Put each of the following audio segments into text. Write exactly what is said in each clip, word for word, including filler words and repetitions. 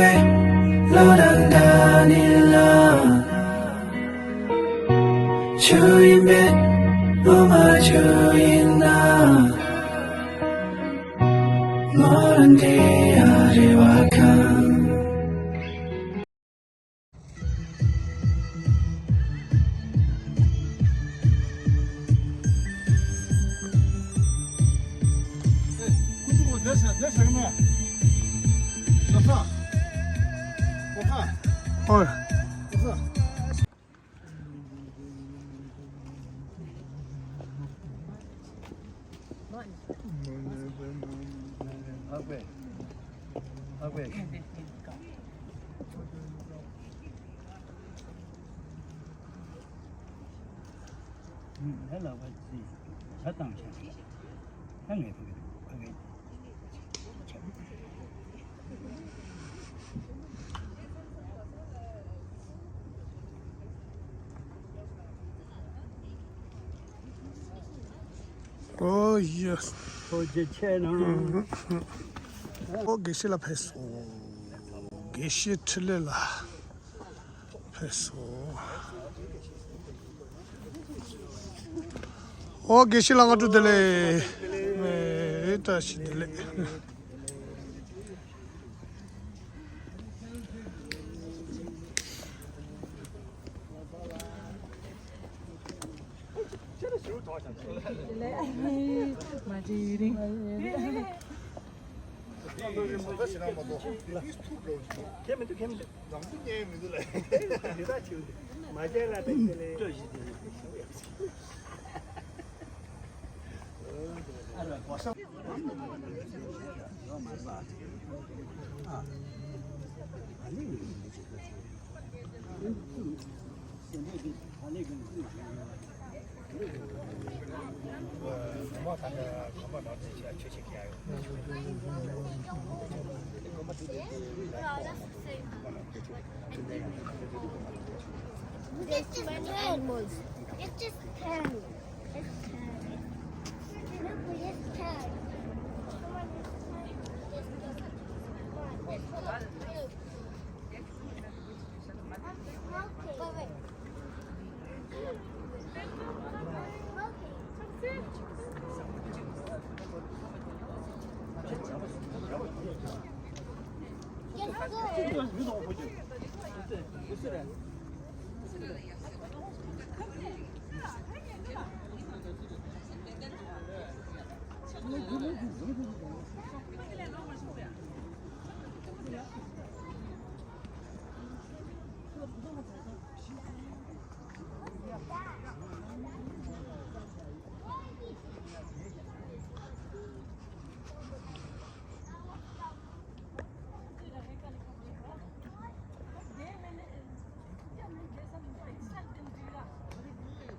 བློ་དང་འདྲ་ནི་ལ། ཆོས་ཡིན་པས་བློ་མ་ཆོས་ཡིན་ན། མོ་རང་འདྲེ་ཡ་རེ་བ་ཁང་། ཨོ། Oh yes. ཨོ་རྒྱལ་ཆེ་ན། ཨོ་དགེ་བཤེས་ལགས་ཕེབས་སོང་། དགེ་བཤེས་འཕྲིན་ལས་ལགས་ཕེབས་སོང་། ཨོ་དགེ་བཤེས་ལགས་སྔ་དྲོ་བདེ་ལེགས། ཨེ་བཀྲ་ཤིས་བདེ་ལེགས། There's too many animals. It's just ten. It's ten. Look, we just ten. Come on, just ten. Just ten. Come on, just ten. Wait, wait.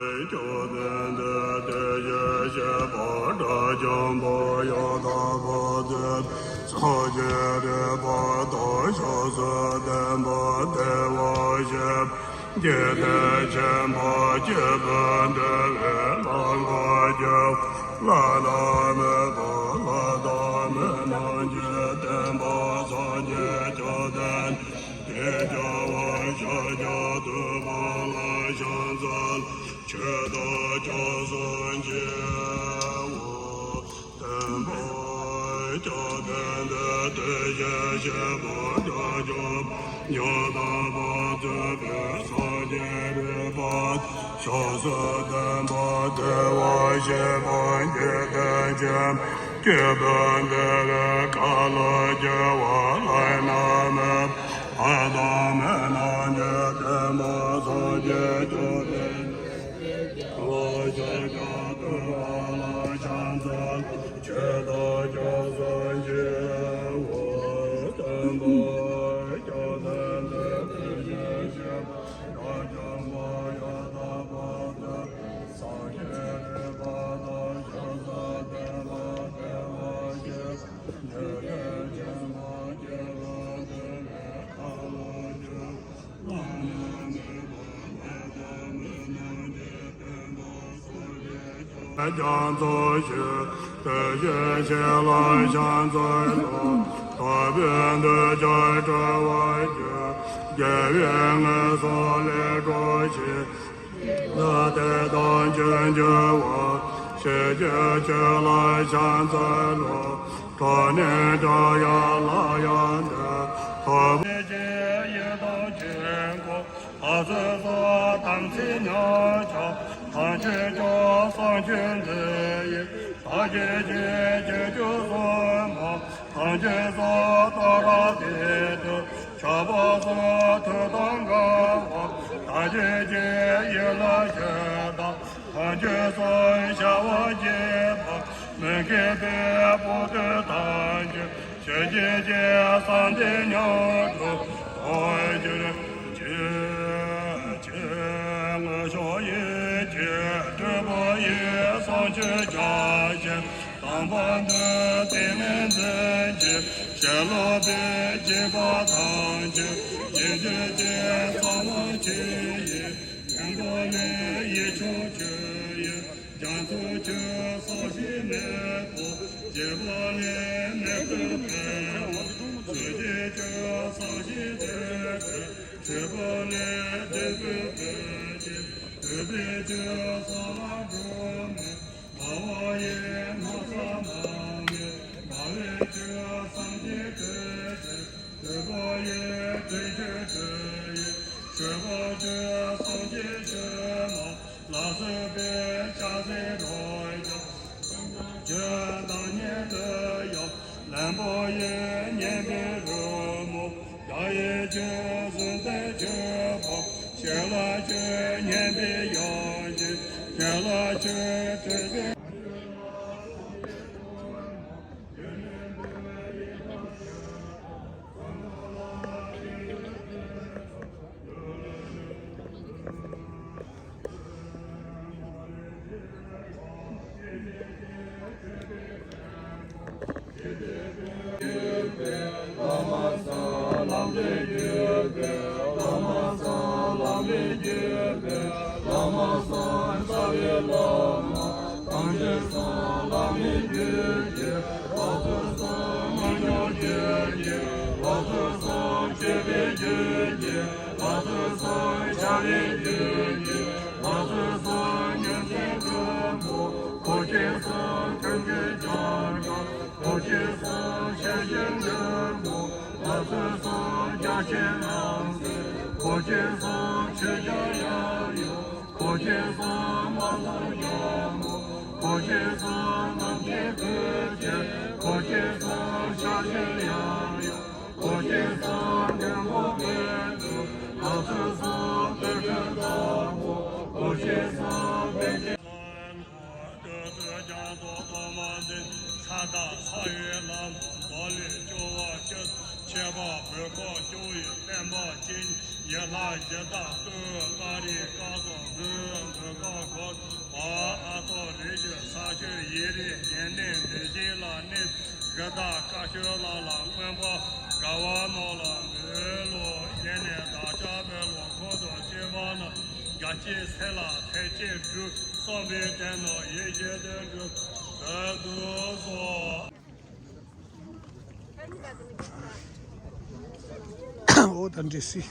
ཅོ་ཏན་ཏན་ཏེ་ཞེས་བྱ་བ་དགྲ་བཅོམ་པ་ཡང་དག་པར་རྫོགས་སངས་རྒྱས་རིག་པ་དང་ཕྱག་སོགས་ལྡན་པ་བདེ་བར་གཤེགས་པ། འཇིག་རྟེན་ཆེན་པོ་སྐྱེ་བོ་འདུལ་བའི་ལམ་ཁ་རྒྱལ་བ་བླ་ན་མེད་པ་བླ་དང་མི་རྣམས་ཀྱི་བསྟན་པ་སངས་རྒྱས་བཅོམ་ལྡན་འདས་ཀྱི་རྒྱལ་བ་ཤཱཀྱ་ཐུབ་པ་ལ་ཕྱག་འཚལ་ལོ། ཆོས་དང་ཕྱག་སོགས་མཆོད་འོས་པ། བསྟན་པ་བཅོམ་ལྡན་འདས་དེ་བཞིན་གཤེགས་པ་དགྲ་བཅོམ་པ་ཡང་དག་པར་རྫོགས་པའི་སངས་རྒྱས་རིག་པ་དང་ཕྱག་སོགས་ལྡན་པ་བདེ་བར་གཤེགས་པ་འཇིག་རྟེན་ཆེན་པོ་སྐྱེ་བོ་འདུལ་བའི་ཁ་ལོ་སྒྱུར་བ་བླ་ན་མེད་པ་བླ་དང་མི་རྣམས་ཀྱི་བསྟན་པ་སངས་རྒྱས་བཅོམ་ལྡན་འདས་ལ་ཕྱག་འཚལ་ལོ། ཆོས་དང་ཕྱག་སོགས་མཆོད་འོས་པ། བསྟན་པ་བཅོམ་ལྡན་འདས་དེ་བཞིན་གཤེགས་པ་དགྲ་བཅོམ་པ་ཡང་དག་པར་རྫོགས་པའི་སངས་རྒྱས་རིག་པ་དང་ཕྱག་སོགས་ལྡན་པ་བདེ་བར་གཤེགས་པ། འཇིག་རྟེན་ཆེན་པོ་སྐྱེ་བོ་འདུལ་བའི་ཁ་ལོ་སྒྱུར་བ། ཀྱང་ཚོགས་ཞུ། དེ་བཞིན་གཤེགས་ལ་ཕྱག་འཚལ་ལོ། དག་པའི་འདོད་ཆགས་བྲལ་བར་གྱུར། དགེ་བའི་ངན་སོང་ལས་སྒྲོལ་ཞིང་། ལ་དེ་དང་ཅིར་འགྱུར་བ། ཤེས་བྱའི་ཆོས་ལ་ཕྱག་འཚལ་ལོ། གྲངས་ནས་འགྲོ་ཡང་ལ་ཡང་འདས། ཐོབ་པའི་ཡི་དམ་ཆོས་འཁོར། ལྷ་ཚོགས་སོགས་དམ་ཚིག་ཉམས་ཆག །དམ་ཆོས་སྐྱོང་བསམ་བརྗོད་འདི་ཡིས། བདག་གིས་ཀྱང་བྱང་ཆུབ་སེམས་དཔའ། ཐམས་ཅད་སོ་ཐར་ཏེ་ཏུ། ཆགས་པ་སོགས་དུག་དང་འགལ་བ། བདག་གིས་ཀྱང་ཡིད་ལ་བྱེད་དོ། ཐམས་ཅད་སོ་ཞི་བར་བྱེད་པ། མི་མཁས་པའི་བུ་སྟོན་ཐམས་ཅད། ཞི་བྱེད་ཀྱི་བསམ་གཏན་ཉམས་སུ་བླང་གྱུར་ཅིག །ཅེས་སྔོན་བྱུང་ཡེ་ཤེས་སྤྲོས་པ་ཡི། བསམ་སྤྱོད་རྒྱ་ཆེན་དམ་པ་འདི། ཏིང་ངེ་འཛིན་གྱི་ཞལ་སློབ་པའི་སྦྱིན་པ་ཐམས་ཅད། ཡེ་ཤེས་ཀྱི་ཚོགས་རྣམས་ཀྱིས་ཡིད། ཡོན་ཏན་ལས་ཡིད་བྱུང་ཆོས་ཡི། རྒྱ་མཚོ་ཆུ་བསགས་ཤིང་མེ་ཏོག་རྒྱས་པ་ལས། མེ་ཏོག་ཕལ་པ་བཅུད་ཀྱིས་སྤྱོད། བསམ་ཤིང་དེ་ཁྲོད་མཆོད་པ་ལས། འབྲས་བུ་ཀུན་གྱི་མཐུ་པའི་ཆུ། བསགས་ལ་སྒོ་མེ་འབར་བ་ཡིས། ནམ་བསགས་ནམ་མེ་འབར་བའི་ཆུ། བསམ་གཏན་དྲོད་ཅན་མཐུ་པ་ཡིས། དྲི་ཆུ་དྲོད་ཡིས་མཆོད་པ་བཅུ། བསམ་གཏན་ཆུ་མ་ལ་སོགས་པའི། ཕྱག་འཚལ་སྒྲོལ་ཆེན་ཆུ་བདག་ཉིད་དུ་ཡང་། ལེན་པ་ཡིས་མཉེས་པའི་རོལ་མོ་རྒྱག །ཡེ་ཤེས་གཟུགས་མཛེས་མཆོད་པ་ཞལ་ལ་མཆོད། སྙན་པའི་དབྱངས་ཀྱིས་ཞལ་ལ་མཆོད། དྲི་ཟའི་ལྷ་ཚོགས་སངས་རྒྱས་རྒྱུད་ཀྱི། ལྷ་ཚོགས་སངས་རྒྱས་རྒྱུད་ཀྱི། ལྷ་ཚོགས་སངས་མྱུར་མཛད་མགོན་པོ། འཁོར་བཅས་སངས་ཀུན་གྱི་སྐྱབས་མགོན། འཁོར་བཅས་སངས་ཞལ་བཞི་མགོན་པོ། ལྷ་ཚོགས་སངས་རྒྱ་ཆེན་རྣམ་སྲས། འཁོར་བཅས་སངས་ཆོས་རྒྱལ་ཡབ་ཡུམ། འཁོར་བཅས་སངས་མ་ལྷ་ཡབ་མོ། འཁོར་བཅས་སངས་ནམ་མཁའི་སྐུ་མཆེད། འཁོར་བཅས་སངས་ཕྱག་བཞི་ཡབ་ཡུམ། འཁོར་བཅས་སངས་མགོན་པོ་ཀུན་འདུས། ལྷ་ཚོགས་སངས་དུར་ཁྲོད་དྭགས་པོ། འཁོར་བཅས་སངས་བན་ཆེན། བདུད་རྩི་རྒྱ་མཚོ་ཐོག་མ་འདི། ས་དང་ས་ཡི་ལམ་དུ་མདོ་ལས་སྐྱོ་བ་སྐྱོ། ཆེ་བ་བོད་ཁམས་སྐྱོང་བའི་བསྟན་པ་ཅན། ཡུལ་ལྷ་གཞི་བདག་སྟོད་ཀ་རི་ཀ་སོགས་འདུལ། འདུལ་ཁང་སྒོ་བ་ཨ་སྟག་རི་རྒྱུད་ས་ཆུ་ཡི་རིགས་ཉེ་གནས་འདི་བཞིན་ལ་གནས། གཞི་བདག་བཀའ་ཆོས་ལ་ལ་མངོན་པ་དགའ་བ་རྣམས་ལ་འབུལ་ལོ། ཡེ་ནས་བདག་ཅག་བོད་ལུང་ཁོག་ཏུ་སྐྱེས་པ་ན། རྒྱ་ཆེའི་ཚེ་ལ་ཐེག་ཆེན་སྒྲུབ། བསམ་པའི་དོན་རྣམས་ཡིད་བཞིན་དུ་འགྲུབ། ཟེར་དུ་གསོལ། འོ་ད་འདྲི་སྲིད།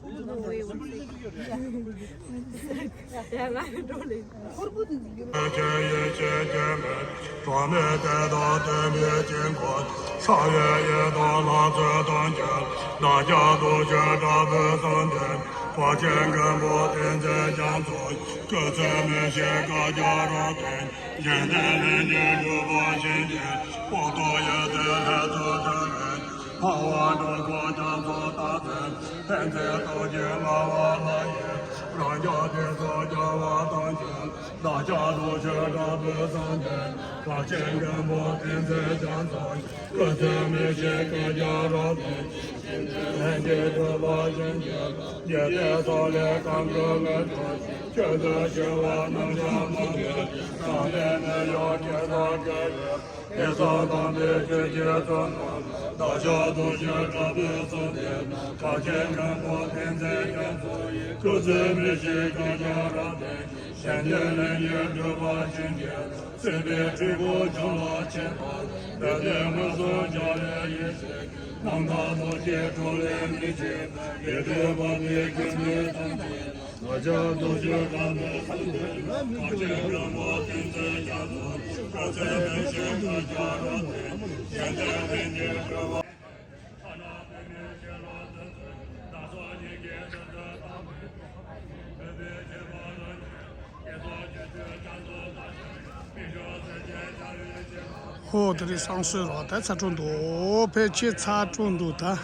ཡ་ང་འགྲོ་ལེ། ཁོར་བུ་དེ་འཛིན་རྒྱུ་རེད། ཆོས་ཡེ་ཤེས་སྐྱེ་མེད་གྲོགས་མེད་དེ་དང་ལྡན་པའི་དཀྱིལ་འཁོར། ས་ཡི་ཡི་དམ་ལྷ་ཚོགས་དང་བཅས། བདག་ཅག་ཐུགས་ཆོས་དྲག་པོའི་གསུང་བདེན། བར་ཆད་མགོན་པོ་བསྟེན་མཛད་རྒྱ་མཚོ། སྐུ་ཚེ་མི་ཤིགས་བསྐལ་བརྒྱར་རབ་བརྟན། འཇིག་རྟེན་ལྷན་ཅིག་གྲུབ་པར་བྱིན་གྱིས་རློབས། སྟོང་ཡོད་ཚད་ལྷ་ཚོགས་སྤྲུལ་པའི། འཕགས་པ་འགྲོ་ཀུན་རྒྱ་མཚོ་རྟག་འཛིན། མཁྱེན་བརྩེ་སྟོབས་ཀྱིས་མངའ་བ་ལྷ་ཡི། རང་རྒྱལ་དེ་སོགས་རྒྱལ་བ་དང་བཅས། བདག་ཅག་ཐུགས་ཆོས་དྲག་པོའི་གསུང་བདེན། བར་ཆད་མགོན་པོ་བསྟེན་མཛད་རྒྱ་མཚོ། སྐུ་ཚེ་མི་ཤིགས་བསྐལ་བརྒྱར་རབ་བརྟན། ལྷན་ཅིག་གྲུབ་པར་བྱིན་གྱིས། འཇིག་རྟེན་སོགས་ལས་གང་དགོས་དངོས་གྲུབ། ཆོས་སུ་ཞུ་བ་རྣམས་ཀྱང་མ་འགལ། གང་ལས་ནད་གཡོག་བགེགས་དང་བསྐལ་པའི། དེ་སོགས་དམ་པའི་ཆོས་ཀྱི་ཚོགས་རྣམས། བདག་ཅག་ཐུགས་ཆོས་དྲག་པོའི་གསུང་བདེན། བར་ཆད་མགོན་པོ་བསྟེན་མཛད་རྒྱ་མཚོ་ཡི། སྐུ་ཚེ་མི་ཤིགས་བསྐལ་བརྒྱར་རབ་བརྟན། གཞན་དོན་ལྷན་ཅིག་གྲུབ་པར་བྱིན་གྱིས། སྲིད་པའི་འཁྲུལ་འཁོར་བྱང་བར་བྱེད་པ། འདོད་པའི་མངོན་སུམ་རྒྱལ་བའི་ཡེ་ཤེས། རྣམ་དག་རྡོ་རྗེ་གྲོ་ལས་མི་འཆི། ཡེ་གདོད་འབར་བའི་སྐྱེ་མེད་ཐམས་ཅད། བདག་ཅག་ཐུགས་ཆོས་དྲག་པོའི་གསུང་བདེན། བར་ཆད་མགོན་པོ་བསྟེན་མཛད་རྒྱ་མཚོ། སྐུ་ཚེ་མི་ཤིགས་བསྐལ་བརྒྱར་རབ་བརྟན། གཞན་དོན་ལྷན་ཅིག་གྲུབ་པར། ཧོ། དེ་རིང་བསང་གསོལ་རོགས། ད་ཚ་གྲང་འདུག་ཕལ་ཆེར་ཚ་གྲང་འདུག་ད།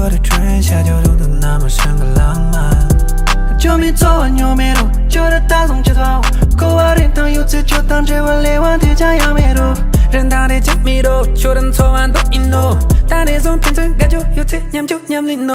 བར་ཁྲོན་ཤ་ཇོ་རུ་དུ་ན་མ་ཧྲང་ག་ལང་མ། ཇོ་མི་ཚོ་བ་ཉོ་མེ་རུ་ཇོ་ར་ད་སོང་ཅི་ཚོ། ཁོ་བ་རིན་ཐང་ཡོད་ཚེ་ཇོ་དང་འབྲེལ་བ་ལས་བ་དུས་ཅང་ཡང་མེ་རུ། རིན་ཐང་རེ་ཅི་མི་རུ་ཇོ་ར་ཚོ་བ་འདོག་ཨིན་ནོ། ད་རེ་ཟོང་ཕན་ཚུན་དགའ་ཇོ་ཡོད་ཚེ་ཉམ་ཇོ་ཉམ་ལིན་ནོ།